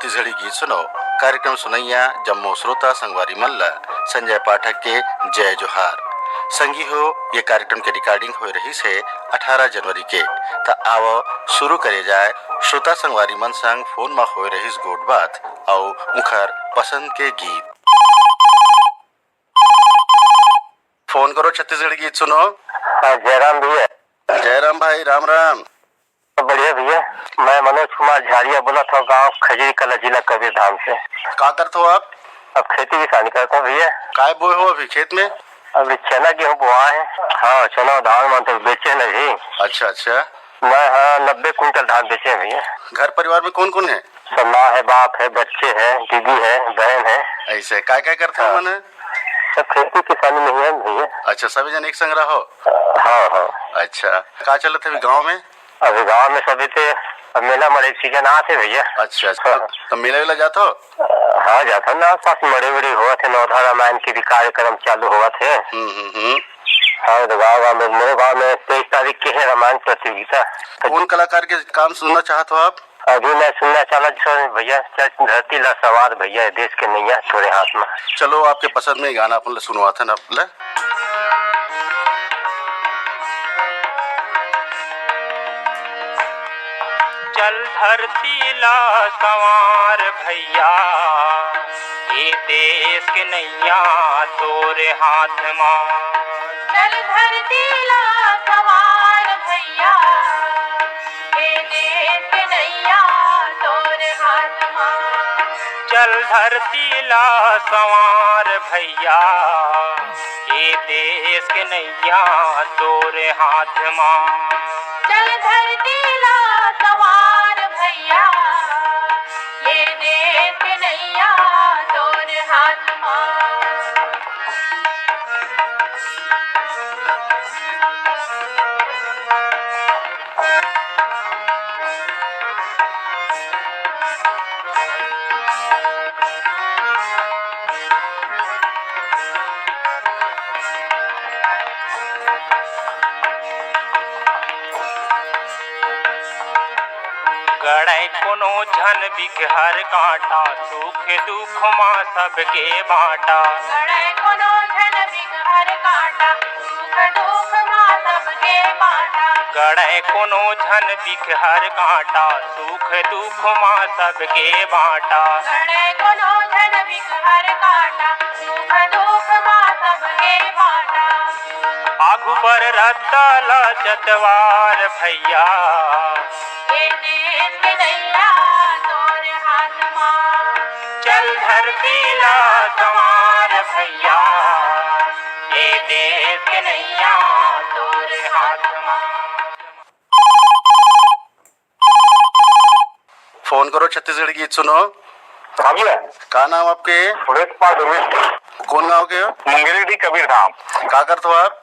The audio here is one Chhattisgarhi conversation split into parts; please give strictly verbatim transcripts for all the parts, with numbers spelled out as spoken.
छत्तीसगढ़ी गीत सुनो। कार्यक्रम सुनइया जम्मो श्रोता संगवारी मन ल संजय पाठक के जय जोहार। संगी हो, ये कार्यक्रम के recording होए रहिस हे अठारह जनवरी के। त आवो शुरू करे जाए श्रोता संगवारी मन संग फोन म होए रहिस गोठ बात अउ उंखर पसंद के गीत। फोन करो छत्तीसगढ़ी गीत सुनो। हाँ, जयराम भैया। जयराम भाई, राम राम। बढ़िया भैया, मैं मनोज कुमार झारिया बोलत हँव, गाँव खजरी कला, जिला कबीरधाम से। का करत हो आप? अब खेती किसानी करत हँव भैया। काय बोए हो अभी खेत में? अभी चना गेहूँ बोआ है। हाँ, चना धान मन तो बेचे नहीं। अच्छा, अच्छा। मैं, हाँ, नब्बे कुंटल धान बेचे हैं भैया। घर परिवार में कौन कौन है? सब माँ है, बाप है, बच्चे हैं, दीदी है, बहन है। ऐसे काय काय करते हो हाँ। मने? सब खेती किसानी में ही है भैया। अच्छा, सभी जन एक संग रहो? हाँ, हाँ। अच्छा, का चलत है अभी गाँव में? अभी गाँव में सभी थे, अब मेला मड़ई सीजन आत हे भैया। अच्छा, अच्छा। हाँ। तो, तो मेला वेला जात हो? हाँ, जात हँव ना, आसपास मड़ई वड़ई होवत हे, नवधा रामायण के भी कार्यक्रम चालू होवत हे। हम्म, हम्म, हम्म। हाँ, तो गाँव, गाँव में, मोरे गाँव में तेईस तारीख के हे रामायण प्रतियोगिता। तो कौन कलाकार के काम सुनना चाहत हो आप? अभी मैं सुनना चाहत हँव भैया, चल धरती ला सवार भैया, देश के नैया तोरे हाथ में। चलो, आपके पसंद में गाना अपन ला सुनवाथन आप ला। चल धरती ला संवार भैया, ये देश के नैया तोरे हाथ मा। चल धरती ला संवार भैया, ये देश के नैया तोरे हाथ मा। चल धरती ला संवार भैया, ये देश के नैया तोरे हाथ मा। चल धरती ला संवार भैया, ये देश के नैया तोरे हाथ मा। गड़े कोनो झन बिक हर काँटा, सुख दुख मा सबके बाँटा। गड़े कोनो झन बिक हर काँटा, सुख दुख मा सबके बाँटा। गड़े कोनो झन बिक हर काँटा, सुख दुख मा सबके बाँटा। गड़े कोनो झन बिक हर काँटा, सुख दुख मा सबके बाँटा। आगू बर रद्दा ला चतवार भैया। ये देश के नैया तोरे हाथ मा। चल धरती ला संवार भैया, ये देश के नैया तोरे हाथ मा। फोन करो छत्तीसगढ़ी गीत सुनो। हाँ भैया। का नाम आपके? सुरेश कुमार दुबे। कौन गांव के हो? मुंगेली डी कबीर धाम। का करत हो आप?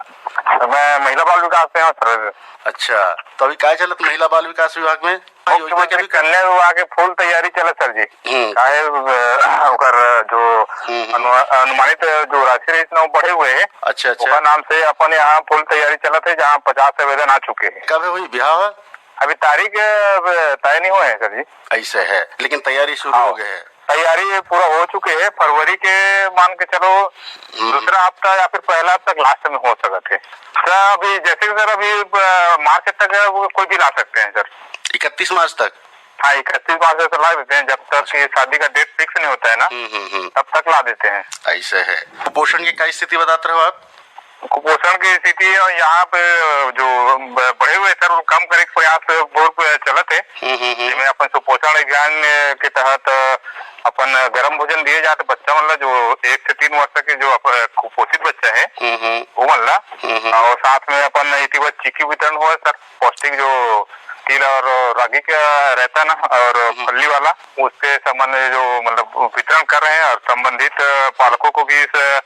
मैं महिला बाल विकास में हूँ सर। अच्छा, तो अभी काय चलत महिला बाल विकास विभाग में? योजना मुख्यमंत्री के भी कन्या विवाह के फुल तैयारी चलत सर जी। हम्म। काहे, अ, ओकर जो हम्म, हम्म। अनु-, अनुमानित जो राशि रहिस ना, वो बढ़े हुए है। अच्छा, अच्छा। ओकर नाम से अपन यहाँ फुल तैयारी चलत है, जहाँ पचास आवेदन आ चुके हैं। कब है वही ब्याह? अभी तारीख, अ, तय नहीं हुए हैं सर जी। ऐसे है, लेकिन तैयारी शुरू हाँ। हो गए है। तैयारी पूरा हो चुके है। फरवरी के मान के चलो हम्म। दूसरा हफ्ता या फिर पहला हफ्ता लास्ट में हो सकत है। सर, अभी जैसे कि सर, अभी, अ, मार्च तक है, वो कोई भी ला सकते हैं सर। इकतीस मार्च तक? हाँ, इकतीस मार्च तक ला देते हैं, जब तक ये शादी का डेट फिक्स नहीं होता है ना, हम्म, हम्म, हम्म। तब तक ला देते हैं। ऐसे है। कुपोषण की क्या स्थिति बताते रहो आप? कुपोषण की स्थिति है, और यहाँ पे जो ब-, बढ़े हुए सर, वो कम करे के प्रयास बहुत चलत है। हम्म, हम्म, हम्म। जिसमें अपन सुपोषण अभियान के तहत अपन गरम भोजन दिए जाते बच्चा मन ला, जो एक से तीन वर्ष के जो अप-, कुपोषित बच्चा है, हम्म, हम्म। वो मन ला। हम्म, हम्म। और साथ में अपन इति बार चिक्की वितरण हुआ सर, पौष्टिक जो तिल और रागी का रहता ना, और हम्म। फल्ली वाला, उसके संबंध में जो मतलब वितरण कर रहे हैं और संबंधित पालकों को भी इस, अ,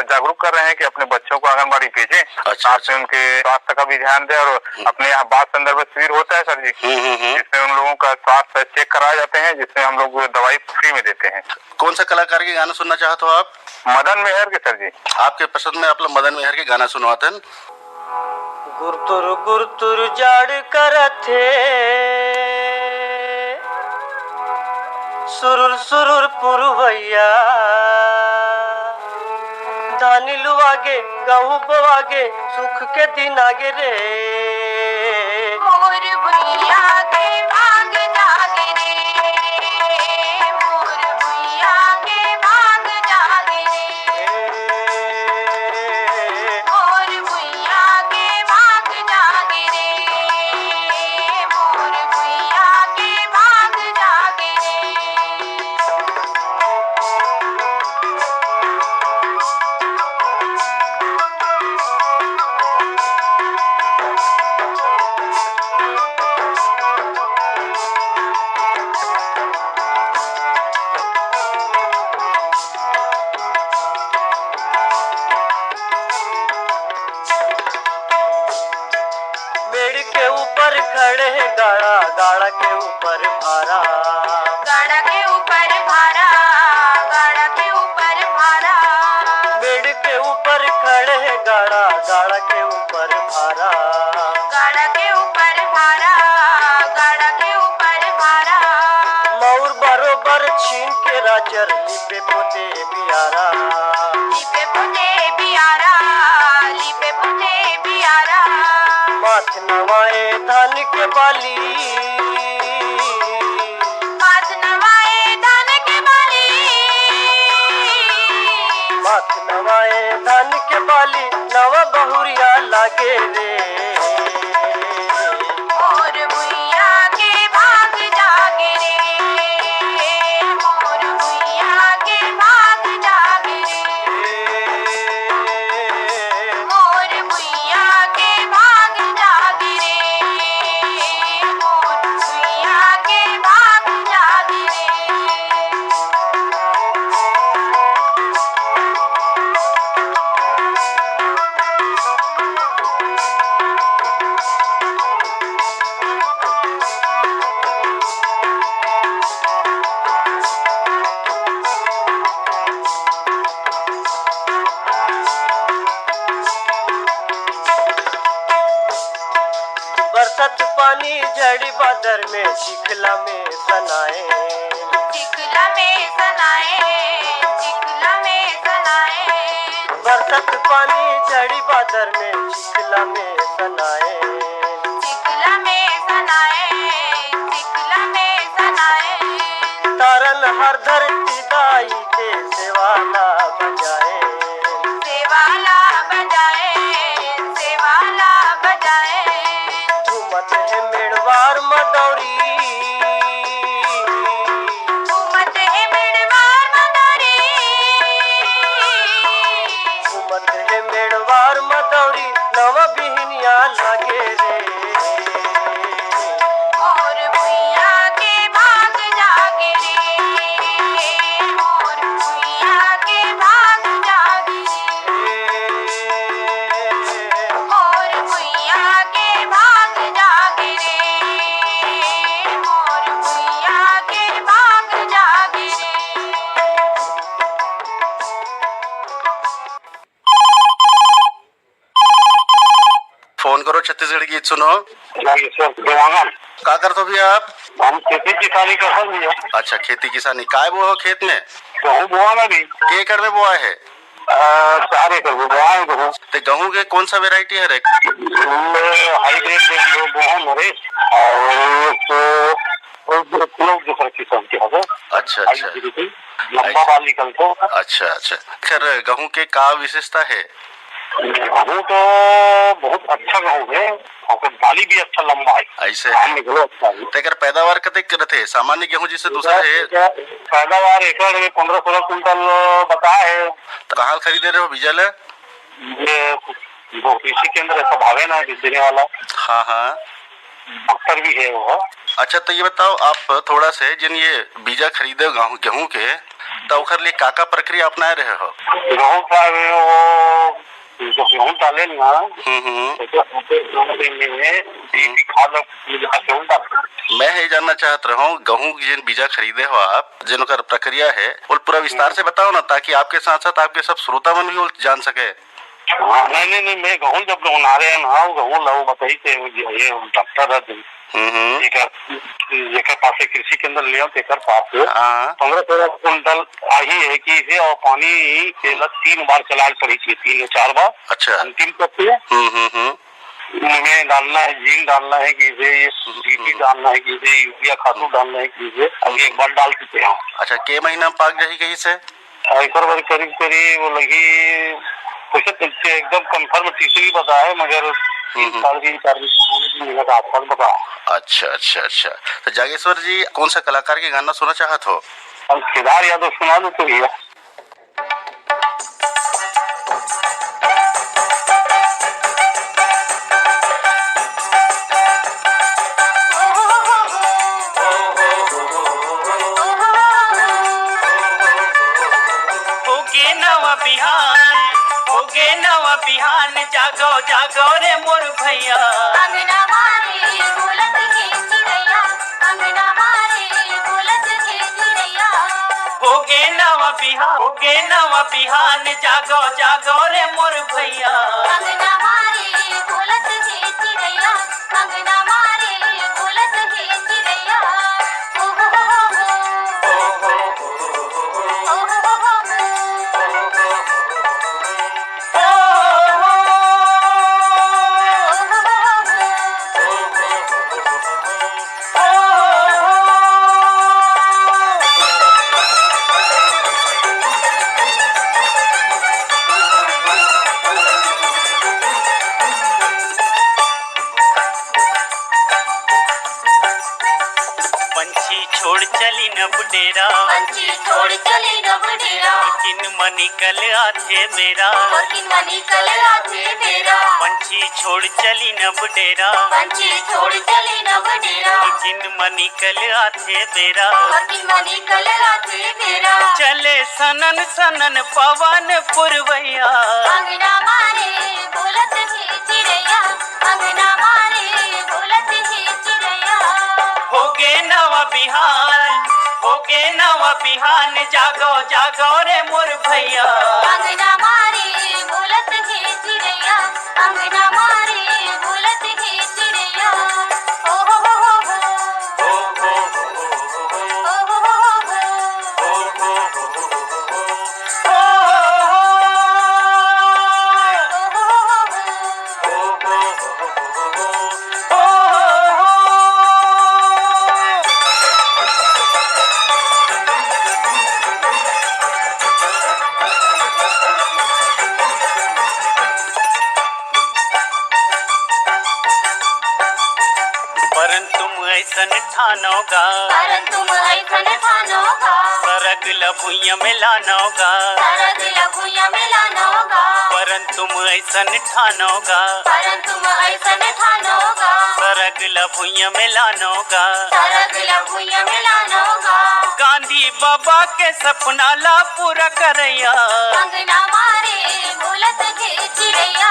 जागरूक कर रहे हैं कि अपने बच्चों को आंगनबाड़ी भेजें, अच्छा, साथ अच्छा। में उनके स्वास्थ्य का भी ध्यान दें और हम्म। अपने यहाँ बाल संदर्भ शिविर होता है सर जी, हम्म, हम्म, हम्म। जिसमें उन लोगों का स्वास्थ्य चेक कराए जाते हैं, जिसमें हम लोग दवाई फ्री में देते हैं। कौन सा कलाकार के गाना सुनना चाहते हो आप? मदन मेहर के सर जी। आपके पसंद में आप लोग मदन मेहर के गाना सुनवाते हैं। गुरतुर गुरतुर जाड़ करत हे, सुरुर सुरुर पुरवैया, धानी लुआगे, गहूं बोआगे, सुख के दिन आगे रे। मोर भुइयां के भाग जागे रे, मोर भुइयां के भाग जागे रे। मोर भुइयां के भाग जागे रे, मोर भुइयां के भाग जागे रे। मेड़ के ऊपर खड़े हे गाड़ा, गाड़ा के ऊपर भारा। गाड़ा के ऊपर भारा, गाड़ा के ऊपर भारा। मेड़ के ऊपर खड़े हे गाड़ा, गाड़ा के ऊपर भारा। गाड़ा के ऊपर भारा, गाड़ा के ऊपर भारा। मउर बरोबर छीन के राचर, लिपे पोते बियारा। लिपे पोते बियारा, लिपे पोते बियारा। माथ नवाए धान के बाली। माथ नवाए धान के बाली। माथ नवाए धान के बाली, नवा बहुरिया लागे रे। मोर भुइयां के भाग जागे रे, मोर भुइयां के भाग जागे रे। मोर भुइयां के भाग जागे रे, मोर भुइयां के भाग जागे रे। बरसत पानी झड़ी बादर में चिखला में सनाए। चिखला में सनाए, चिखला में सनाए। बरसत पानी झड़ी बादर में चिखला में सनाए। चिखला में सनाए, चिखला में सनाए। तारन हर धरती दाई के सेवाला बजाए। सेवाला बजाए, सेवाला बजाए। घूमत हे मेड़वार मदौरी। घूमत हे मेड़वार मदौरी। घूमत हे मेड़वार मदौरी, नवा बिहनिया लागे रे। मोर भुइयां के भाग जागे रे, मोर भुइयां के भाग जागे रे। मोर भुइयां के भाग जागे रे, मोर भुइयां के भाग जागे रे। फोन करो छत्तीसगढ़ी गीत सुनो। भाई सर, देवांगन। का करत हो भैया आप? हम खेती किसानी करत हन भैया। अच्छा, खेती किसानी। काय बोए हो खेत में? गेहूं बोआ ना भी। के एकड़ में बोआ है? अ, चार एकड़ में बोआ है गेहूं। ते गेहूं के कौन सा variety है रे? ये हाइब्रिड जो गेहूं है रे, और एक, एक, एक दूसरा किस्म के हवे। अच्छा, अच्छा। हाइब्रिड लंबा ऐसे। बाल निकलते हैं। अच्छा, अच्छा। खैर, गेहूं के का विशेषता है? गेहूं तो बहुत अच्छा गेहूं है, ओकर बाली भी अच्छा लंबा है। ऐसे है। धान निकलो अच्छा है। तो एकर पैदावार कतेक रथे? सामान्य गेहूं जैसे दूसरा है। एकर पैदावार एकड़ में पन्द्रह सोलह कुंटल बताए है। तो कहाँ खरीदे रहे हो बीजा ले? ये जो कृषि केंद्र है सब हवे ना, बीज देने वाला। हाँ, हाँ। डॉक्टर भी है वो। अच्छा, तो ये बताओ आप थोड़ा से, जिन ये बीजा खरीदे हो गेहूं, गेहूं के, तो ओकर लिए का का प्रक्रिया अपनाए रहे हो? गेहूं का वो जो गेहूं डाले ना, हम्म, हम्म। तो दो तीन दिन में डीएपी खाद और गेहूं डालते हैं। मैं ये जानना चाहत रहा हूँ, गेहूं की जिन बीजा खरीदे हो आप, जिन ओकर प्रक्रिया है, वो पूरा विस्तार हम्म। से बताओ ना, ताकि आपके साथ साथ आपके सब श्रोता मन भी वो जान सके। हाँ, नहीं, नहीं, नहीं, मैं गहूं जब ओनारे हन, हाँ, गहूं ला वो बताइस, ये डॉक्टर है, हम्म, हम्म। जेकर, जेकर पास से कृषि केंद्र ले आऊं, तेकर पास से। हाँ। पंद्रह सोलह कुंटल आही है कि इसे, और पानी तेला तीन बार चलाए पड़ी थी, तीन या चार बार। अच्छा। अंतिम तक से। हम्म, हम्म, हम्म। में डालना है, जिंक डालना है कि इसे, ये हम्म, डीएपी हम्म। डालना है कि इसे, यूरिया खातू हम्म। डालना है कि इसे, अब हम्म। एक बार डाल चुके हैं। अच्छा, के महीना में पाक जाही कहीं से? और एक बार करीब करीब वो लगी, कुछ तो एकदम कंफर्म तीसरी बता है, मगर हम्म, हम्म। साढ़े तीन, चार महीने के आसपास बता है। अच्छा, अच्छा, अच्छा। तो जागेश्वर जी, कौन सा कलाकार के गाना सुनना चाहत हो? हम केदार यादव सुना दो तो भैया। होगे नवा बिहान, होगे नवा बिहान, जागो, जागो रे मोर भैया। अंगना मारे बोलत हे चिड़ैया, अंगना मारे बोलत हे चिड़ैया। होगे नवा बिहान, होगे नवा बिहान, जागो, जागो रे मोर भैया। अंगना मारे बोलत हे चिड़ैया, अंगना मारे बोलत हे चिड़ैया। ओ हो हो हो। ओ हो हो हो। ओ हो हो हो। पंछी छोड़ चली न बुडेरा, पंछी छोड़ चली न बुडेरा। किन मनी कल आथे बेरा, किन मनी कल आथे बेरा। पंछी छोड़ चली न बुडेरा, पंछी छोड़ चली न बुडेरा। किन मनी कल आथे बेरा, किन मनी कल आथे बेरा। चले सनन सनन पवन पुरवैया। अंगना मारे बोलत हे चिड़ैया, अंगना मारे बोलत हे चिड़ैया। होगे नवा बिहान, होगे नवा बिहान, जागो, जागो रे मोर भैया। अंगना मारे बोलत हे चिड़ैया, अंगना मारे बोलत हे चिड़ैया। ओ हो हो हो हो। ओ हो हो हो हो। ओ हो हो हो हो। ओ हो हो हो हो। परंतु ऐसन ठानो गा। परंतु ऐसन ठानो गा। सरग ल भुइयां में लानो गा। सरग ल भुइयां में लानो गा। परंतु ऐसन ठानो गा। परंतु ऐसन ठानो गा। सरग ल भुइयां में लानो गा। सरग ल भुइयां में लानो गा। गांधी बाबा के सपना ला पूरा करैया। अंगना मारे बोलत हे चिड़ैया।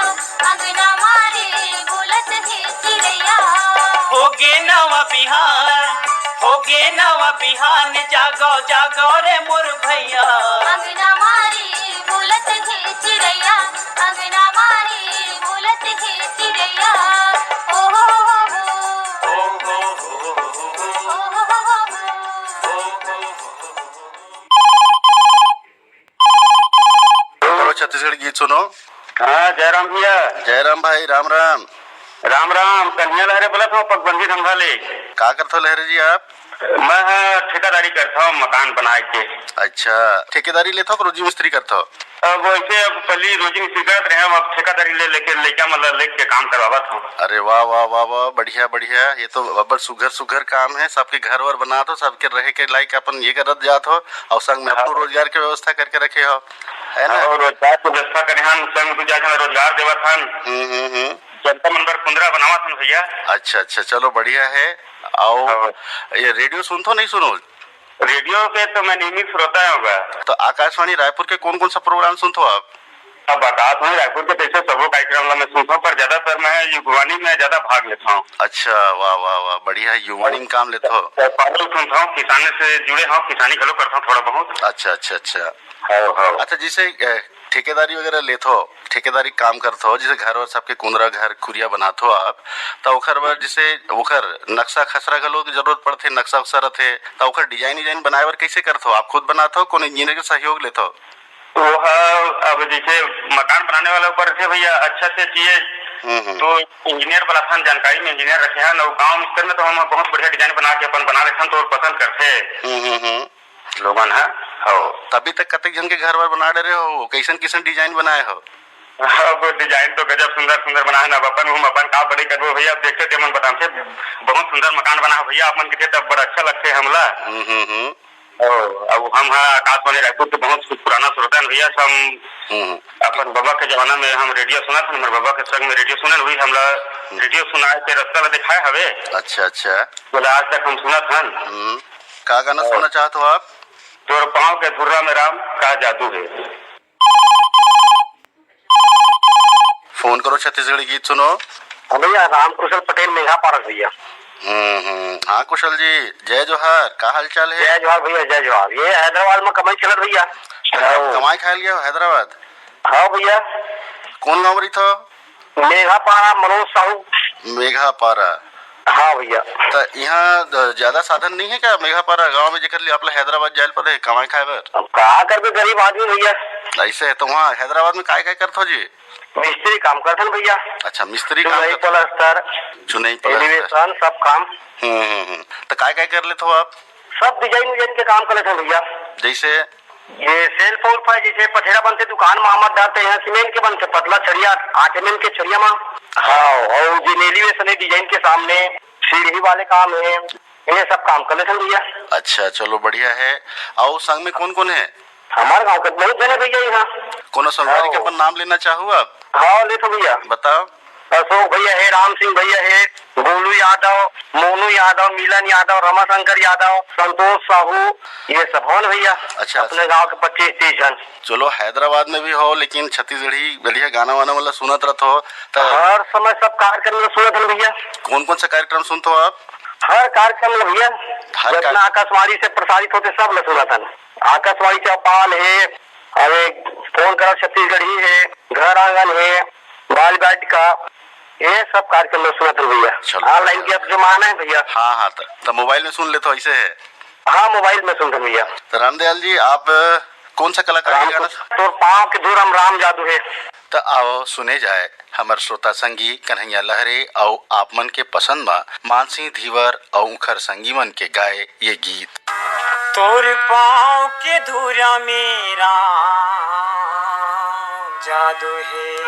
अंगना मारे बोलत हे चिड़ैया। होगे नवा बिहान, होगे नवा बिहान, जागो, जागो रे मोर भैया। अंगना मारे बोलत हे चिड़ैया, अंगना मारे बोलत हे चिड़ैया। ओ हो हो हो। ओ हो हो हो। ओ हो हो हो। करो छत्तीसगढ़ गीत सुनो। हाँ, जयराम भैया। जयराम भाई, राम राम। राम राम, कन्हैया लहरे बोलत हूँ, पगबंदी धंधा ले। का करथो लहरे जी आप? मैं ह ठेकेदारी करथो मकान बनाए के। अच्छा, ठेकेदारी लेथो कि रोजी मिस्त्री करथो? अब वैसे अब पहली रोजी मिस्त्री करत रहे, अब ठेकेदारी ले लेके लइका मन ला लेके काम करवावत हूँ। अरे वाह, वाह, वाह, वाह, बढ़िया, बढ़िया। ये तो अब्बड़ सुघर, सुघर काम है। सबके घर वर बनात हो, सबके रहे के लायक अपन ये करत जात हो, और संग में अपनो हाँ। रोजगार के व्यवस्था करके रखे हो, है ना? और रोजगार के व्यवस्था करे हन, संग दू चार झन रोजगार देवत हन। हम्म, हम्म, हम्म। जनता मन बर कुंदरा बनावत हन भैया। अच्छा, अच्छा, चलो बढ़िया है। आओ, हाँ। ये रेडियो सुनथो नहीं सुनो? रेडियो के तो मैं नियमित श्रोता हूँ बा। तो आकाशवाणी रायपुर के कौन कौन सा प्रोग्राम सुनथो आप? अब आकाशवाणी रायपुर के तो ऐसे सबो कार्यक्रम ला मैं सुनता हूँ, पर ज्यादातर मैं युगवाणी में ज्यादा भाग लेता हूँ। अच्छा, वाह, वाह, वाह, बढ़िया है, युगवाणी में काम लेथो। तो पागल सुनता हूँ, किसाने से जुड़े हूँ, किसानी घलो करता हूँ थोड़ा बहुत। अच्छा, अच्छा, अच्छा। हाँ, हाँ। अच्छा, जैसे, अ, ठेकेदारी वगैरह लेथो, ठेकेदारी काम करथो, जैसे घर वर सबके कुंदरा घर कुरिया बनाथो आप, त ओखर बर जैसे ओखर नक्शा खसरा घलो के जरूरत पड़थे, नक्शा उक्शा रथे, त ओखर डिजाइन विजाइन बनाए बर कैसे करथो? आप खुद बनाथो, कोनो इंजीनियर के सहयोग लेथो? वो ह, अब जैसे मकान बनाने वाला ऊपर से भैया, अच्छा से चाहिए हम्म, हम्म। तो इंजीनियर वाला थान जानकारी में इंजीनियर रखे हैं, और गांव स्तर में तो हम बहुत बढ़िया डिजाइन बना के अपन बना लेथन, तो पसंद करथे हम्म, हम्म, हम्म। लोगन ह। हो। तभी तक कतेक झन के घर वर बना डरे हो, कैसन कैसन डिजाइन बनाए हो? अब डिजाइन तो गजब सुंदर सुंदर बना है ना, अब अपन हम अपन का बड़े करबो भैया, अब देखते ते मन बताथे, बहुत सुंदर मकान बना है भैया, आप मन के तब बड़ा अच्छा लगथे हमला। हम्म, हम्म, हम्म। ओ, अब हम हा आकाशवाणी रायपुर के बहुत पुराना श्रोता हन भैया, हम हम्म, हम्म। अपन बाबा के जमाना में हम रेडियो सुनत हन, हमर बाबा के संग में रेडियो सुनन, वही हमला रेडियो सुनाए के रास्ता ला दिखाए हवे। अच्छा, अच्छा। बोले आज तक हम सुनत हन। हम्म। का गाना ओ। सुनना चाहत हो आप? तोर पाँव के धुर्रा में राम, का जादू है। फोन करो छत्तीसगढ़ी गीत सुनो। हाँ भैया, रामकुशल पटेल मेघा पारस भैया। हम्म, हम्म। हाँ कुशल जी, जय जोहार, का हाल चाल है? जय जोहार भैया, जय जोहार। ये हैदराबाद में कमाई चलत भैया। अच्छा, हाँ। कमाई खाए लिया हैदराबाद? हाँ भैया। कौन गाँव रही था? मेघा पारा, मनोज साहू। मेघा पारा। हाँ भैया। त यहाँ द-, ज्यादा साधन नहीं है क्या मेघा पारा गाँव में, जेकर लिए आप ला हैदराबाद जाए ल पड़े कमाई खाए बर? अब का करबे, गरीब आदमी भैया। ऐसे है तो वहाँ हैदराबाद में काय काय करत हो जी? मिस्त्री काम करथन भैया। अच्छा, मिस्त्री काम चुनई करथन। प्लास्टर, चुनई प्लास्टर। एलिवेशन, सब काम। हम्म, हम्म, हम्म। तो काय काय कर लेत हो आप? सब डिजाइन उजाइन के काम कर लेथन भैया। जैसे? ये सेल्फ उल्फ है, जैसे पथेरा बनते दुकान में हमर डालते हैं, सीमेंट के बनते पतला छड़िया, आठ एम एम के छड़िया में। हाँ, और जो एलिवेशन है डिजाइन के सामने, सीढ़ी वाले काम है, ये सब काम कर लेथन भैया। अच्छा, चलो बढ़िया है। और संग में कौन कौन है? हमारे गांव के बहुत जने भैया यहाँ। कोनो संगवारी के हाँ। अपन नाम लेना चाहू आप? हाँ, ले तो भैया। बताओ। अशोक भैया है, राम सिंह भैया है, गोलू यादव, मोनू यादव, मिलन यादव, रमाशंकर यादव, संतोष साहू, ये सब हो ना भैया। अच्छा। अपने गांव के पच्चीस तीस जन। चलो, हैदराबाद में भी हो, लेकिन छत्तीसगढ़ी बढ़िया गाना वाना वाला सुनत रहत हो, त हर समय सब कार्यक्रम में सुनत हन भैया। कौन कौन सा कार्यक्रम सुनत हो आप? हर कार्यक्रम में भैया, हर जितना का- आकाशवाणी से प्रसारित होते, सब ल सुनत हन। आकाशवाणी चौपाल है, अरे फोन करो छत्तीसगढ़ी है, घर आंगन है, बाल बाटिका, ये सब कार्यक्रम में सुनत हन भैया। चलो। ऑनलाइन के अब जमाना है भैया। हाँ, हाँ, त, त मोबाइल में सुन लेत हो, ऐसे है? हाँ, मोबाइल में सुनत हन भैया। त रामदयाल जी, आप, अ, कौन सा कलाकार के राम, गाना? तोर पाँव के धुर्रा में राम जादू है। त आओ सुने जाए हमर श्रोता संगी कन्हैया लहरे अउ आप मन के पसंद म मानसी धीवर अउ उंखर संगी मन के गाए ये गीत। तोर पाँव के धुरा में राम जादू हे।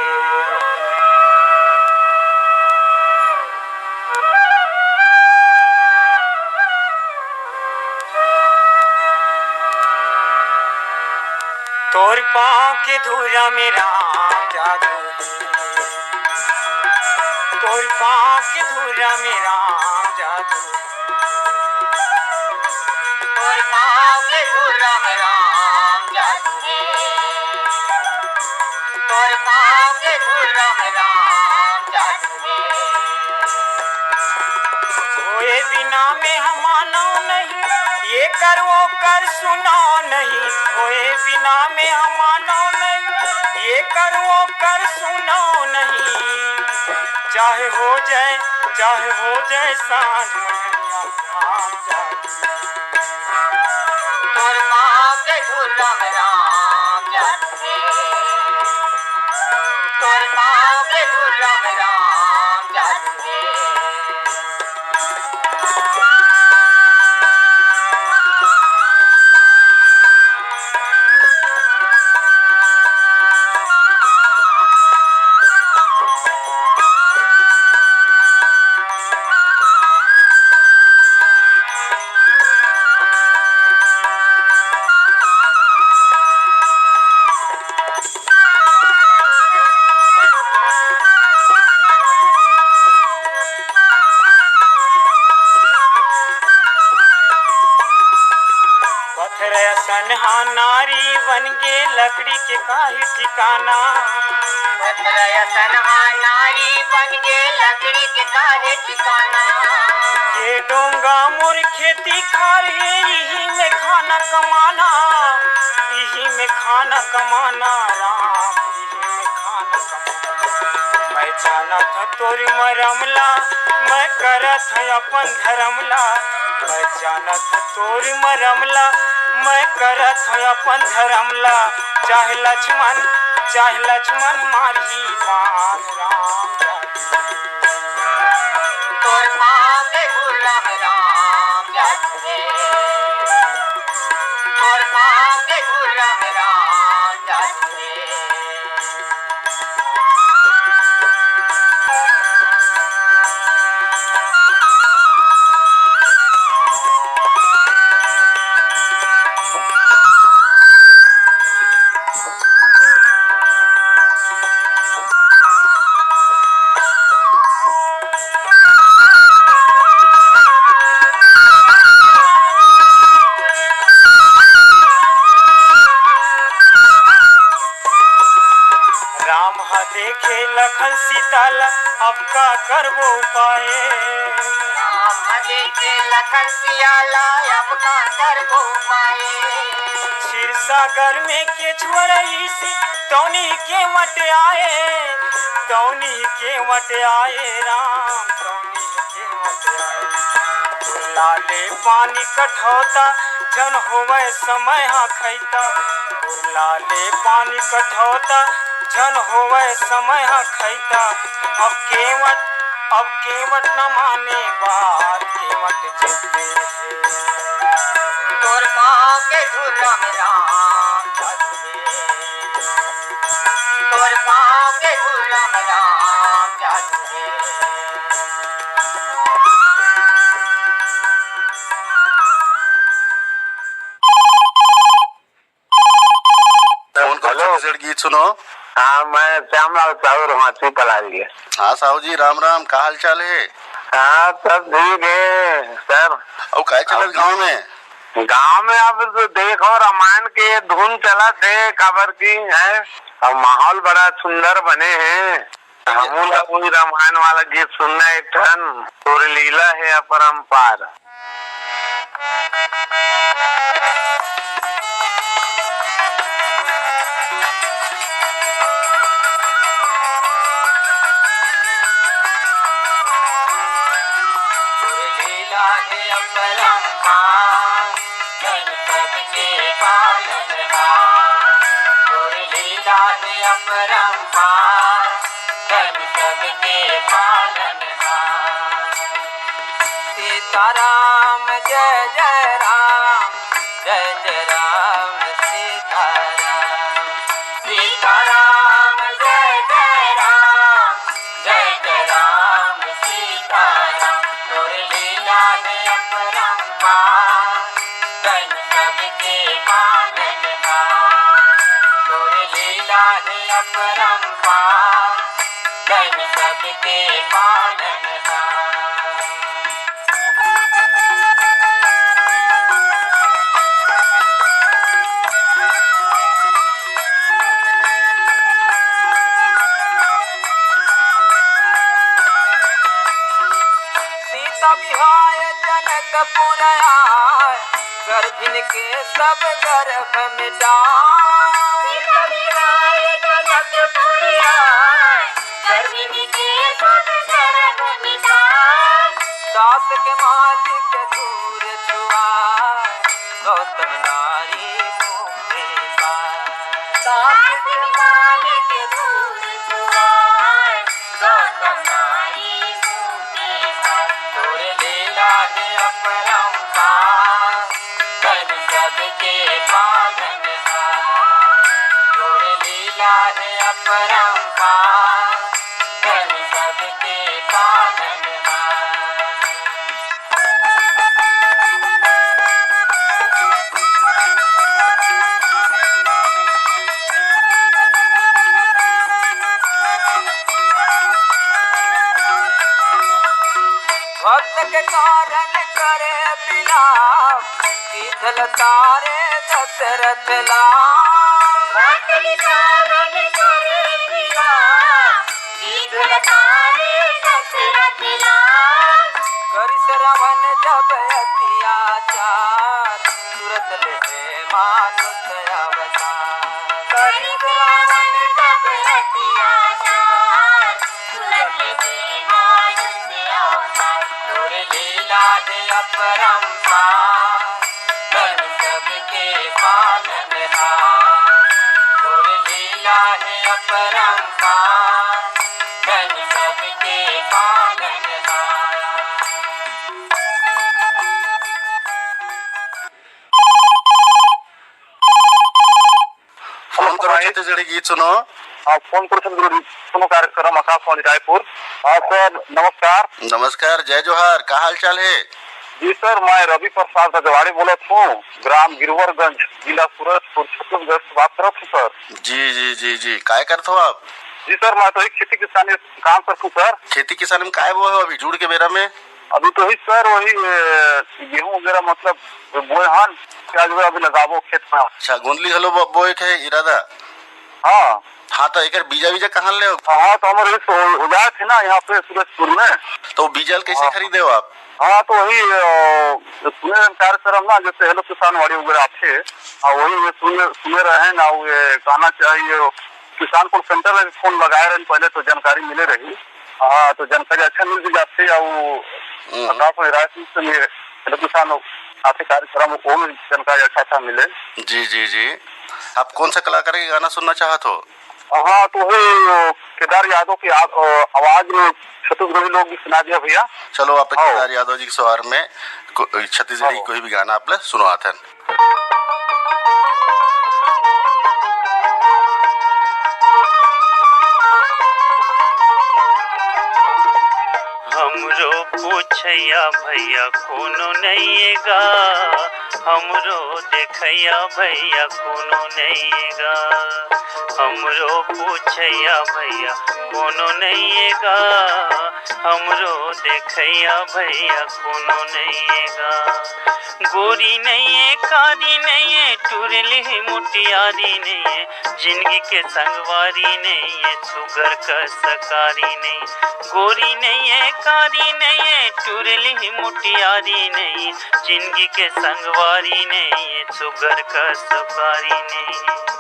तोर पाँव के धुरा में राम जादू हे। तोर पाँव के धुरा में राम जादू हे। तोर पाँव के धुरा में राम जादू हे। तोर पाँव के धुरा में राम जादू हे। होए बिना में हम मानव नहीं, ये कर वो कर सुनाव नहीं। होए बिना में हम मानव नहीं, ये कर वो कर सुनाव नहीं। चाहे हो जाए, चाहे हो जाए सांझ मंझनिया राम जादू। तोर पाँव के धुरा में राम जादू हे। तोर पाँव के धुरा में राम जादू हे। पत्थर असन हा नारी बन गे, लकड़ी के काहे ठिकाना। पत्थर असन हा नारी बन गे लकड़ी के काहे ठिकाना। ये डोंगा मोर खेती खार हे, इही में खाना कमाना, इही में खाना कमाना राम, इही में खाना कमाना। मैं जानत हँव तोर मरम ला, मैं करत हँव अपन धरम ला। मैं जानत हँव तोर मरम ला, मैं करत हँव अपन धरम ला। चाहे लक्ष्मण, चाहे लक्ष्मण मारही बाण राम जाने। तोर पाँव के धूल राम जाने। तोर पाँव के धूल राम जाने। राम ह देखे लखन सीता ला, अब का करबो उपाय। राम ह देखे लखन सियाला, अब का करबो उपाय। क्षीर सागर में केछुआ रहिस, तौनी के वट आए, तौनी के वट आए राम, तौनी के वट आए। लाले पानी कठौता, झन होवय समय ह खैता। लाले पानी कठौता, झन होवय समय ह खैता। अब केवट, अब केवट न माने बात, केवट जिद्दी हे। तोर पाँव के धूल राम राम जाने। तोर पाँव के धूल राम राम जाने। फोन कर हेलो। छत्तीसगढ़ गीत सुनो। हाँ, मैं श्यामलाल साहू, रोहाची पलारी के। हाँ साहू जी, राम राम, का हाल चाल हे? हाँ, सब ठीक हे सर। अउ काय चलत अब गाँव में? गाँव में अब तो देखो, रामायण के धुन चलत हे, काबर की हे, अब माहौल बड़ा सुंदर बने हे। हमू ला वही रामायण वाला गीत सुनना एक ठन, तोर लीला हे अपरंपार। लीला हे अपरंपार, तैं सबके पालनहार। तोर लीला हे अपरंपार, तैं सबके पालनहार। सीताराम जय जय राम, जय जय राम सीताराम। सीताराम जय जय राम, जय जय राम सीताराम। तोर लीला हे अपरंपार, तैं सबके पालनहार। तोर लीला हे अपरंपार, तैं सबके पालनहार। सीता बिहाय जनकपुर आय, गर्भिन के सब गर्भ मिटाय। सीता बिहाय जनकपुर आय, गर्भिन के सब गर्भ मिटाय। दास के मालिक धूर छुआय, गौतम नारी मुक्ति पाय। दास के मालिक धूर छुआय, गौतम नारी मुक्ति पाय। तोर लीला हे अपरंपार, तैं सबके पालनहार। तोर लीला हे अपरंपार, तैं सबके पालनहार। भक्त के कारण करे बिलाप, गिद्ध ल तारे दशरथ लाल। भक्त के कारण करे बिलाप, गिद्ध ल तारे अपरंपार, तन सबके पालनहार। तोर लीला हे अपरंपार, तन सबके पालनहार। फोन करो भाई। छत्तीसगढ़ी गीत सुनो। हाँ, फोन करो छत्तीसगढ़ी गीत सुनो कार्यक्रम आकाशवाणी रायपुर। हाँ सर, नमस्कार। नमस्कार, जय जोहार, का हाल चाल हे? जी सर, मैं रवि प्रसाद रजवाड़े बोलत हूँ, ग्राम गिरवरगंज, जिला सूरजपुर, छत्तीसगढ़ से बात करत हूँ सर। जी, जी, जी, जी, काय करत हो आप? जी सर, मैं तो एक खेती किसानी काम करत हूँ सर। खेती किसानी में काय बोए हो अभी जूड़ के बेरा में? अभी तो ही सर वही, ए, गेहूं वगैरह मतलब बोए हन, प्याज वगैरह अभी लगाबो खेत में। अच्छा, गोंदली घलो बो-, बोए के इरादा? हाँ। हाँ, तो एकर बीजा वीजा कहाँ ले हो? हाँ, तो हमारे इस हो, हो जाए थे ना यहाँ पे सूरजपुर में। तो बीजा ल कैसे हाँ। खरीदे हो आप? हाँ, तो वही, अ, सुने रहे कार्यक्रम ना, जैसे हेलो किसान वाड़ी वगैरह आथे, हाँ, वही ये सुने, सुने रहे ना, वो ये गाना चाहिए, किसान कॉल सेंटर में भी फोन लगाए रहे, पहले तो जानकारी मिले रही। हाँ, तो जानकारी अच्छा मिल भी जाती है, वो हम्म। आकाशवाणी रायपुर से ये हेलो किसान आथे कार्यक्रम, वो भी जानकारी अच्छा अच्छा मिले। जी, जी, जी। आप कौन सा कलाकार के गाना सुनना चाहत हो? हाँ, तो वही, अ, केदार यादव की आ-, अ, आवाज में छत्तीसगढ़ी लोकगीत सुना दिया भैया। चलो, आप हाँ। केदार यादव जी के स्वर में को-, छत्तीसगढ़ी हाँ। कोई भी गाना आप ले सुनवात हन। हमरो पूछैया भैया कोनो नइये गा, हमरो देखैया भैया कोनो नइये गा, हमरो पूछैया भैया कोनो नइये गा, हमरो देखैया भैया कोनो नइये गा। गोरी नइये, कारी नइये, टुरली मुटियारी नइये, जिंदगी के संगवारी नइये, सुगर कस कारी नइये। गोरी नइये, कारी नइये, टुरली मुटियारी नइये, जिंदगी के संगवारी नइये, सुगर कस कारी नइये।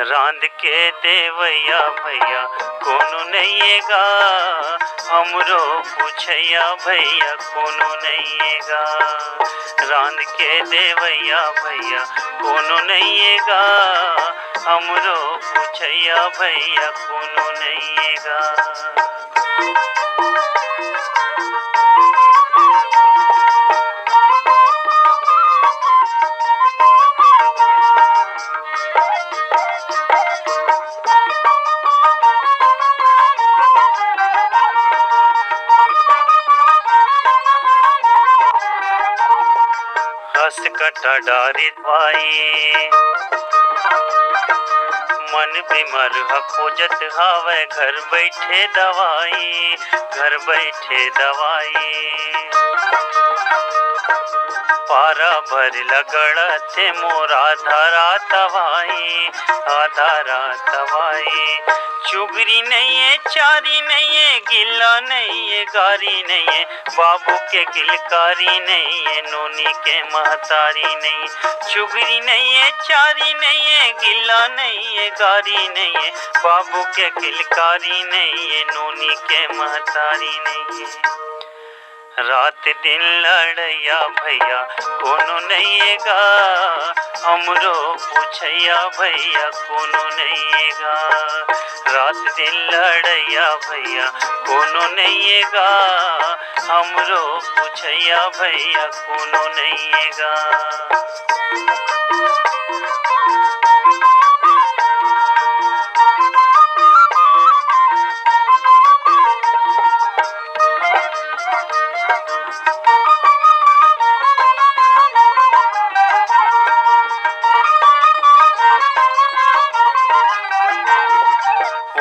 रांध के देवैया भैया कोनो नइये गा, हमरो पूछैया भैया कोनो नइये गा। रांध के देवैया भैया कोनो नइये गा, हमरो पूछैया भैया कोनो नइये गा। हस कटा डारित भाई, मन बिमर ह खोजत हावय घर बइठे दवाई, घर बइठे दवाई। पारा भर लगड़त हे मोर आधा रात भाई, आधा रात भाई। चुगरी नइये, चारी नइये, गिल्ला नइये, गारी नइये, बाबू के किलकारी नइये, नोनी के महतारी नइये। चुगरी नइये, चारी नइये, गिल्ला नइये, गारी नइये, बाबू के किलकारी नइये, नोनी के महतारी नइये। रात दिन लड़ैया भैया कोनो नइये गा, हमरो पूछैया भैया कोनो नइये गा। रात दिन लड़ैया भैया कोनो नइये गा, हमरो पूछैया भैया कोनो नइये गा।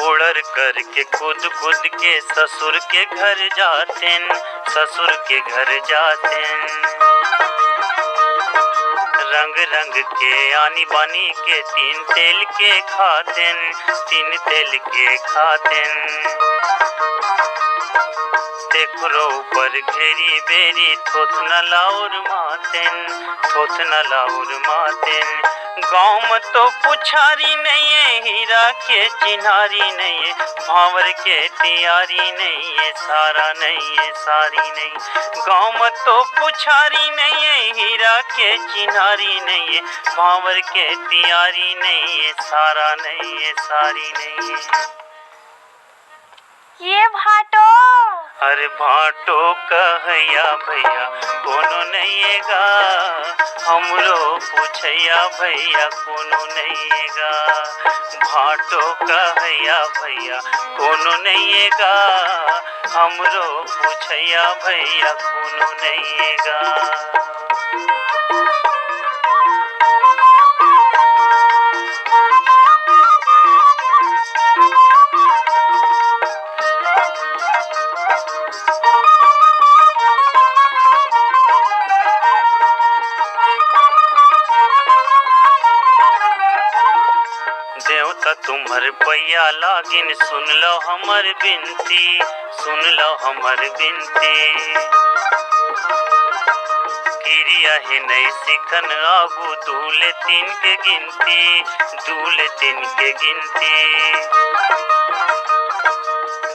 ओड़र करके कूद कूद के ससुर के घर जातेन, ससुर के घर जातेन। रंग रंग के आनी बानी के तीन तेल के खातेन, तीन तेल के खातेन। तेखरो ऊपर घेरी बेरी थोथना लाउर मातेन, थोथना लाउर मातेन। गाँव में तो पुछारी नहीं है, हीरा के चिन्हारी नहीं है, भांवर के तियारी नहीं है, सारा नहीं है, सारी नहीं। गाँव में तो पुछारी नहीं है, हीरा के चिन्हारी नहीं है, भांवर के तियारी नहीं है, सारा नहीं है, सारी नहीं है। ये भाटो। अरे भाटो कहया भैया कोनो नइएगा, हमरो पूछया भैया कोनो नइएगा। भाटो कहया भैया कोनो नइएगा, हमरो पूछया भैया कोनो नइएगा। देवता तुम्हर पैया लागिन, सुन लो हमर बिनती, सुन लो हमर बिनती। किरिया हे नई सिखन आगू, दू ले तीन के गिनती, दू ले तीन के गिनती।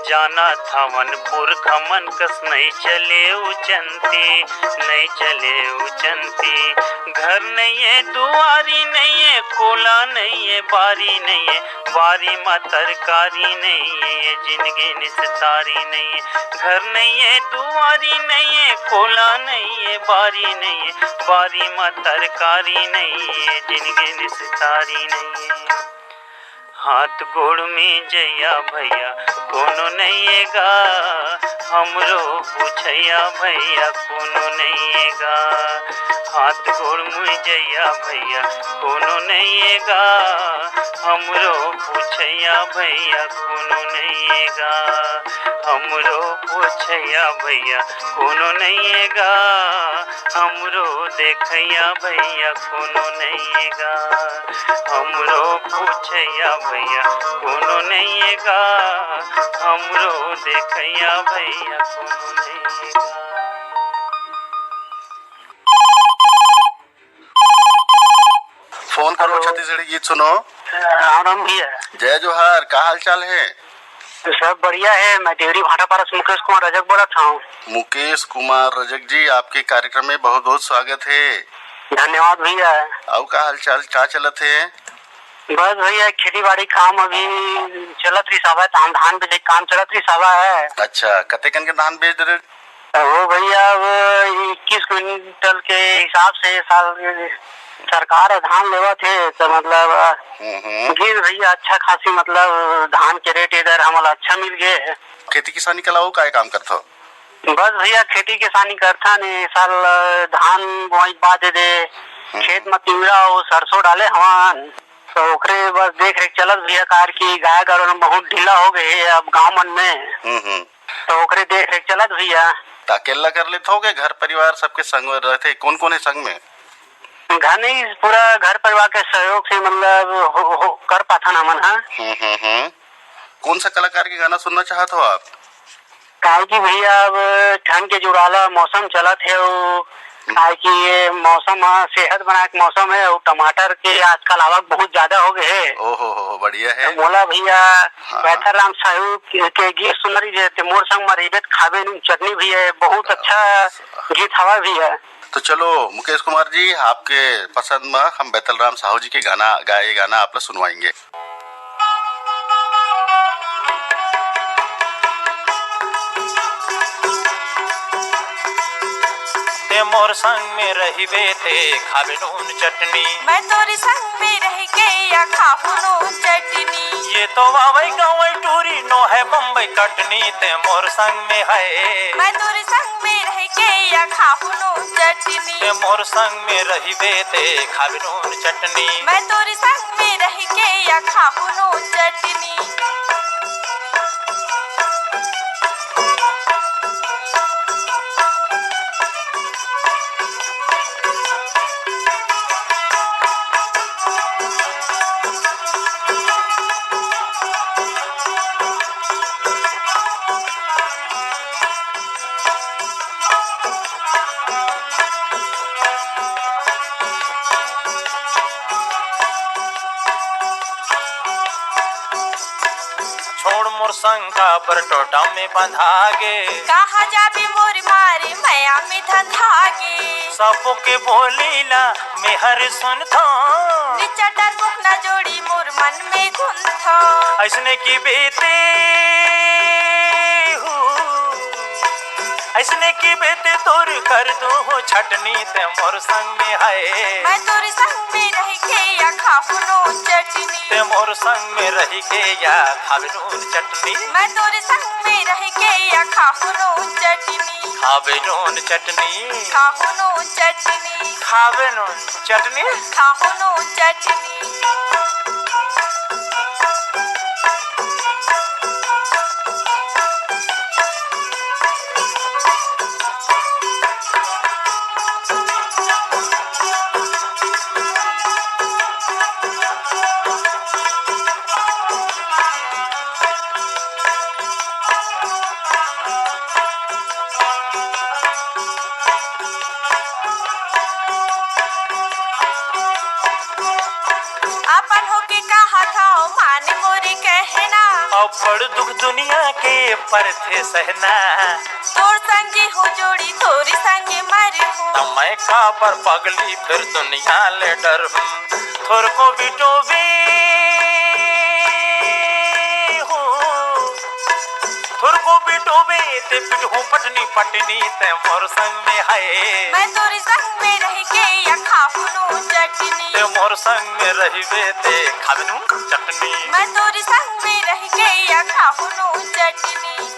जाना थावन पुरखा मन कस नई चले उचंती, नई चले उचंती। घर नइए, दुआरी नइए, कोला नइए, बारी नइए, बारी म तरकारी नइए, जिनगी निस्तारी नइए। घर नइए, दुआरी नइए, कोला नइए, बारी नइए, बारी म तरकारी नइए, जिनगी निस्तारी नइए। हाथ गोड़ में जइया भैया कोनो नइएगा, हमरो पूछैया भैया कोनो नइएगा। हाथ गोड़ में जइया भैया कोनो नइएगा, हमरो पूछैया भैया कोनो नइएगा। हमरो पूछैया भैया कोनो नइएगा, हमरो देखैया भैया कोनो नइएगा। हमरो पूछैया भैया कोनो नइएगा, हमरो देखैया भैया कोनो नइएगा। फोन करो, हेलो। छत्तीसगढ़ी गीत सुनो। राम राम भैया। जय जोहार, का हाल चाल है? सब बढ़िया है। मैं देवरी भाटापारा से मुकेश कुमार रजक बोलत हूँ। मुकेश कुमार रजक जी, आपके कार्यक्रम में बहुत बहुत स्वागत है। धन्यवाद भैया। अउ का हाल चाल, का चलत है? बस भैया, खेती बाड़ी काम अभी चलत रही सब है, धान, धान बेचे काम चलत रही सब है। अच्छा, कतेकन के धान बेच दे रहे? वो भैया, वो इक्कीस क्विंटल के हिसाब से साल सरकार ह धान लेवत हे, तो मतलब हम्म, हम्म। गिर भैया अच्छा खासी, मतलब धान के रेट इधर हमला अच्छा मिल गए हे। खेती किसानी के अलावा काय काम करथो? बस भैया, खेती किसानी करथन। ए साल धान बोआई के बाद दे हम्म। खेत में तिवरा अउ सरसों डाले हवन, तो ओकरे बस देख रेख चलत भैया, कार की गाय गरु मन बहुत ढीला हो गए हे अब गांव मन में। हम्म, हम्म। तो ओकरे देख रेख चलत भैया। त अकेला कर लेथो के घर परिवार सबके संग रहथे? कौन कौन है संग में? घर नहीं, पूरा घर परिवार के सहयोग से मतलब हो, हो, कर पाथन हमन ह। हम्म, हम्म, हम्म। कौन सा कलाकार के गाना सुनना चाहत हो आप? काहे कि भैया अब ठंड के जुड़ाला मौसम चलत हे, अउ हम्म। काहे कि ये मौसम ह सेहत बनाए के मौसम हे, अउ टमाटर के आजकल आवक बहुत ज्यादा हो गए हे। ओहो हो, बढ़िया हे। तो मोला भैया हाँ। बेहतर राम साहू के, के गीत सुनरी जे ते मोर संग म रहिबे त खाबे नून चटनी भी है, बहुत अच्छा गीत हवा भी है। तो चलो मुकेश कुमार जी, आपके पसंद में हम बैतलराम साहू जी के गाना गाए, गाना आप लोग सुनवाएंगे। ते मोर संग में रहिबे ते खाबे नून चटनी। मैं तोरी संग में रह के या खाहू नून चटनी। ये तो वावई गवई टूरी नो है बम्बई कटनी, ते मोर संग में है। मैं तोरी संग में रह के या खाहू नून चटनी। ते मोर संग में रहिबे ते खाबे नून चटनी। मैं तोरी संग में रह के या खाहू नून चटनी। मोर संग काबर टोटा में बंधा गे। कहाँ जाबे मोर मारे मया में धंधा गे। सबो के बोली ला मेहर सुनथो। निच्चा डर मुख न जोड़ी मोर मन में घुंधो। अइसने की बेते हूँ, अइसने की बेते तोर कर दो हो छटनी ते मोर संग में है। मैं तोर संग में रह के या खाहू नून चटनी। ते मोर संग में रह के या खावे नून चटनी। मैं तोर संग में रह के या खाहू नून चटनी। खावे नून चटनी। खाहू नून चटनी। खावे नून चटनी। खाहू नून चटनी। अपन होके कहत हव, मान मोरे कहना। अब्बड़ दुख दुनिया के परथे सहना। तोर संगी हो जोड़ी, तोरी संगे मरहूँ। त मैं काबर पगली फिर दुनिया ले डरहूँ। थोरको बिटोबे हो, थोरको बिटोबे ते पिटहूँ पटनी पटनी ते मोर संग में है। मैं तोरी संग में रह के या खाहू नून चटनी। ते मोर संग में रहिबे ते खाबे नून चटनी। मैं तोरी संग में रह के या खाहू नून चटनी।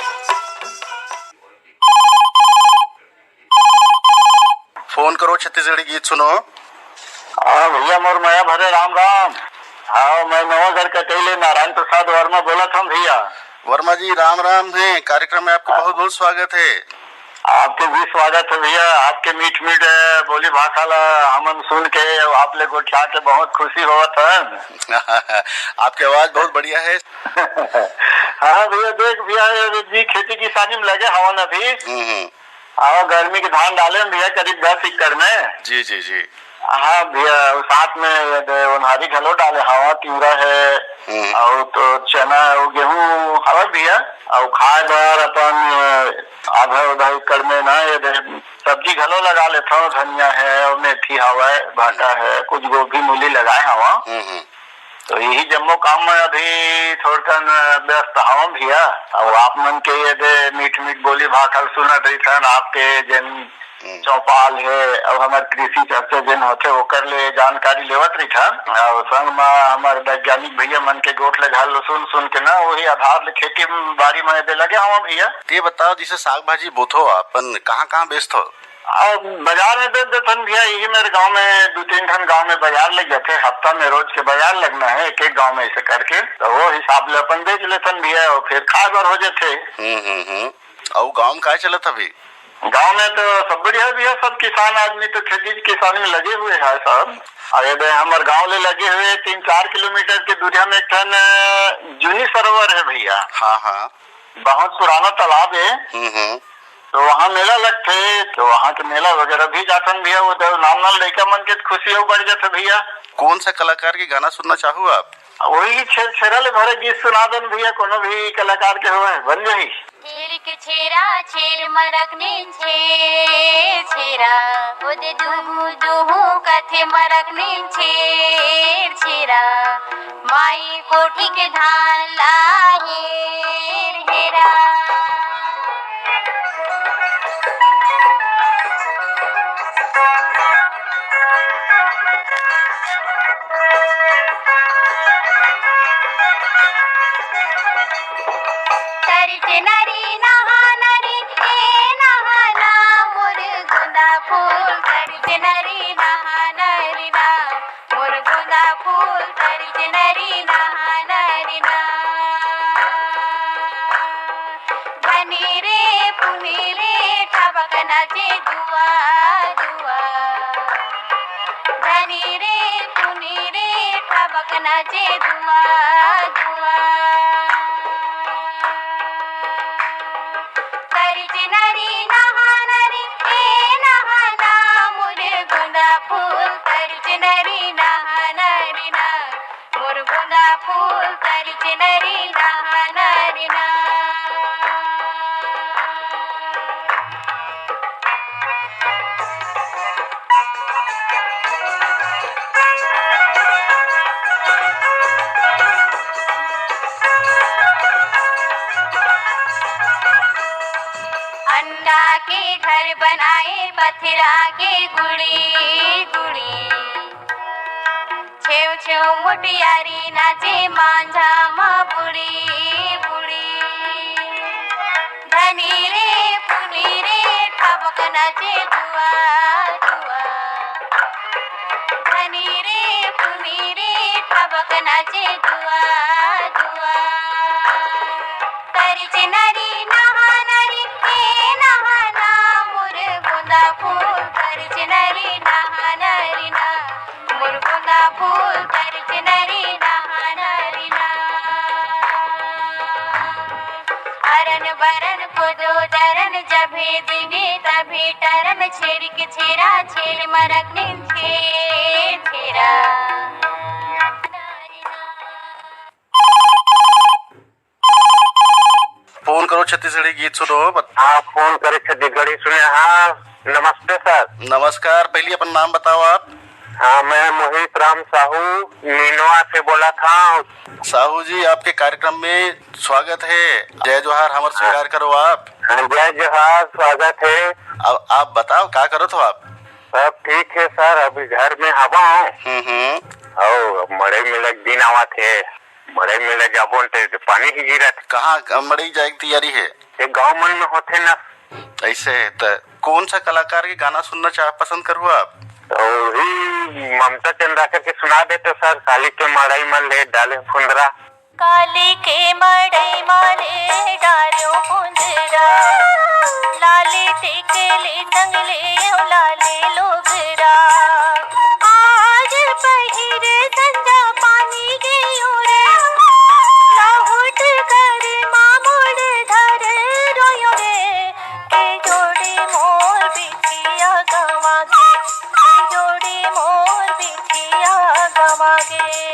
फोन करो, छत्तीसगढ़ी गीत सुनो। हाँ भैया, मोर मया भरे राम राम। हाँ, मैं नवागढ़ कटेले नारायण प्रसाद वर्मा बोलत हूँ भैया। वर्मा जी, राम राम है। कार्यक्रम में आपका हाँ। बहुत बहुत स्वागत है। आपके भी स्वागत है भैया। आपके मीठ मीठ, अ, बोली भाखा ला हमन सुन के, आप ले गोठिया के बहुत खुशी होवत है। आपकी आवाज बहुत बढ़िया है। हाँ भैया, देख भैया, ये जी खेती किसानी में लगे हवन अभी। हम्म, हम्म। हाँ, गर्मी के धान डाले हन भैया, करीब दस एकड़ में। जी, जी, जी। हाँ भैया, अउ साथ में ये दे ओन्हारी घलो डाले हवा, तिवरा है, हम्म। अउ तो चना अउ गेहूं हवे भैया, अउ खाए बर अपन, अ, आधा उधा एकड़ में ना ये दे सब्जी घलो लगा लेथव, धनिया है अउ मेथी हवय, भाटा है, कुछ गोभी मूली लगाए हवा। हम्म, हम्म। तो यही जम्मो काम में अभी थोड़कन व्यस्त हवं भैया। अउ आप मन के ये दे मीठ मीठ बोली भाखा ल सुनत रहिथन, आपके जेन हम्म। चौपाल हे अउ हमर कृषि चर्चा जेन होथे ओकर ले जानकारी लेवत रहिथन। अउ संग म हमर वैज्ञानिक भैया मन के गोठ ले घलो सुन सुन के ना वही आधार ले खेती बाड़ी में ये दे लगे हवं भैया। ते बताओ, जैसे साग भाजी बोथो, अपन कहाँ कहाँ बेचथो? अब बाजार में बेच देथन भैया, यही मेरे गांव में दू तीन ठन गांव में बाजार लग जाथे, हफ्ता में रोज के बाजार लगना है एक एक गांव में, ऐसे करके तो वो हिसाब ले अपन बेच लेथन भैया, और फिर खाए बर हो जाथे। हम्म, हम्म, हम्म। अउ गांव में काय चलत अभी? गांव में तो सब बढ़िया भैया, सब किसान आदमी तो खेती किसानी में लगे हुए हैं सब। अरे बे, हमर गांव ले लगे हुए तीन चार किलोमीटर के दूरिया में एक ठन, अ, जूनी सरोवर है भैया। हाँ, हाँ। बहुत पुराना तालाब है। हम्म, हम्म। तो वहाँ मेला लगथे, तो वहाँ के मेला वगैरह भी जाथन भैया, वो तो नान नान लइका मन के खुशी अउ बढ़ जाथे भैया। कौन सा कलाकार के गाना सुनना चाहू आप? वही छेर छेरा ले भरे गीत सुना देन भैया, कोनो भी कलाकार के होवे, बन जाही। छेर के छेरा छेर मरक नीन छेर छेरा, ओदे दुहू दुहू कथे मरक नीन छेर छेरा। माई कोठी के धान ला हेर हेरा। तरिच नरी नहा नरी, ए नहा ना मोर गोंदा फूल, तरिच नरी नहा नरी ना। मोर गोंदा फूल तरिच नरी नहा नरी ना। धनी रे पुनी रे ठबक नाचे जुआ जुआ। धनी रे पुनी रे ठबक नाचे जुआ जुआ। तरिच नरी नहा नरी, ए नहा ना मोर गोंदा फूल तरिच नरी नहा नरी ना। मोर गोंदा फूल तरिच नरी नहा नरी ना। के घर बनाए पथरा के गुड़ी गुड़ी। छेव छेव मुटियारी नाचे मांझा मा बुड़ी बुड़ी। धनी रे पुनी रे ठबक नाचे दुआ दुआ। धनी रे पुनी रे ठबक नाचे दुआ दुआ। तरिच नरी नहा नरी, ए नहा ना मोर गोंदा फूल। तरिच नरी नहा नरी ना, मोर गोंदा फूल। तरिच नरी नहा नरी ना। अरन बरन कोदो दरन, जभे दिने तभे टरन, छेरिक छेरा छेर मरक निन छेर छेरा। फोन करो छत्तीसगढ़ी गीत सुनो, बत- हाँ, फोन करे छत्तीसगढ़ी सुने। हाँ, नमस्ते सर। नमस्कार, पहली अपन नाम बताओ आप। हाँ, मैं मोहित राम साहू नीनवा से बोला था। साहू जी, आपके कार्यक्रम में स्वागत है। जय जोहार हमर हाँ। स्वीकार करो आप। हाँ, जय जोहार, स्वागत है। अब आप बताओ, का करत हो आप? सब ठीक है सर, अभी घर में हवा हूँ। हम्म, हम्म। अउ मड़ई में लग दिन आवत है, मड़ई में ले जाबो न ते पानी ही गिरत। कहाँ मड़ई जाए की तैयारी है? ये गाँव मन में होथे ना। ऐसे है त कौन सा कलाकार के गाना सुनना चाह, पसंद करू आप? तो वही ममता चंद्राकर के सुना देते सर, काली के मड़ई में ले डाले फुंदरा। काली के मड़ई मा ले डाल्यो फुंदरा, लाली तेके ले संग ले लाले लोगरा। आज पहिर संजा पानी गयो रे, लहुट घर मा मोड़ धर रोयो रे। के जोड़ी मोर बिटिया गवा गे, के जोड़ी मोर बिटिया गवा गे।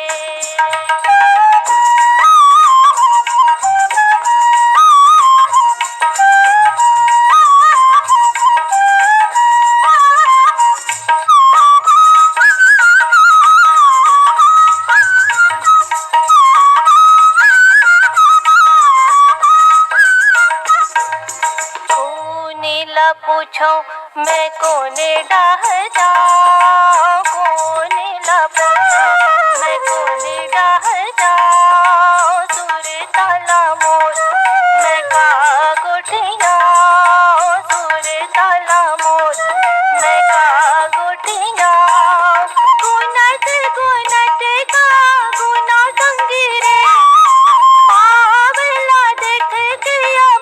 कोने ला पूछो मैं कोने डाह जाओ, कोने ला पूछो मैं कोने डाह जाओ। सुर ताला मोर मैं का गोठिया, सुर ताला मोर मैं का गोठिया। गुनत गुनत का गुना संगी रे, पावला देख के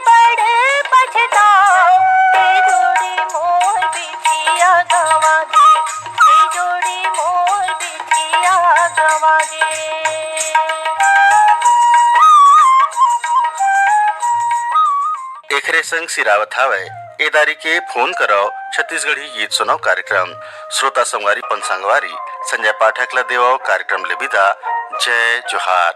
बड़ पछताओ। के जोड़ी मोर बिटिया गवा गे, के जोड़ी मोर बिटिया गवा गे। एखरे संग सिरावत हावय ए दारी के फोन करव छत्तीसगढ़ी गीत सुनव कार्यक्रम। श्रोता संगवारी, पन संगवारी, संजय पाठक ल देवव कार्यक्रम ले विदा। जय जोहार।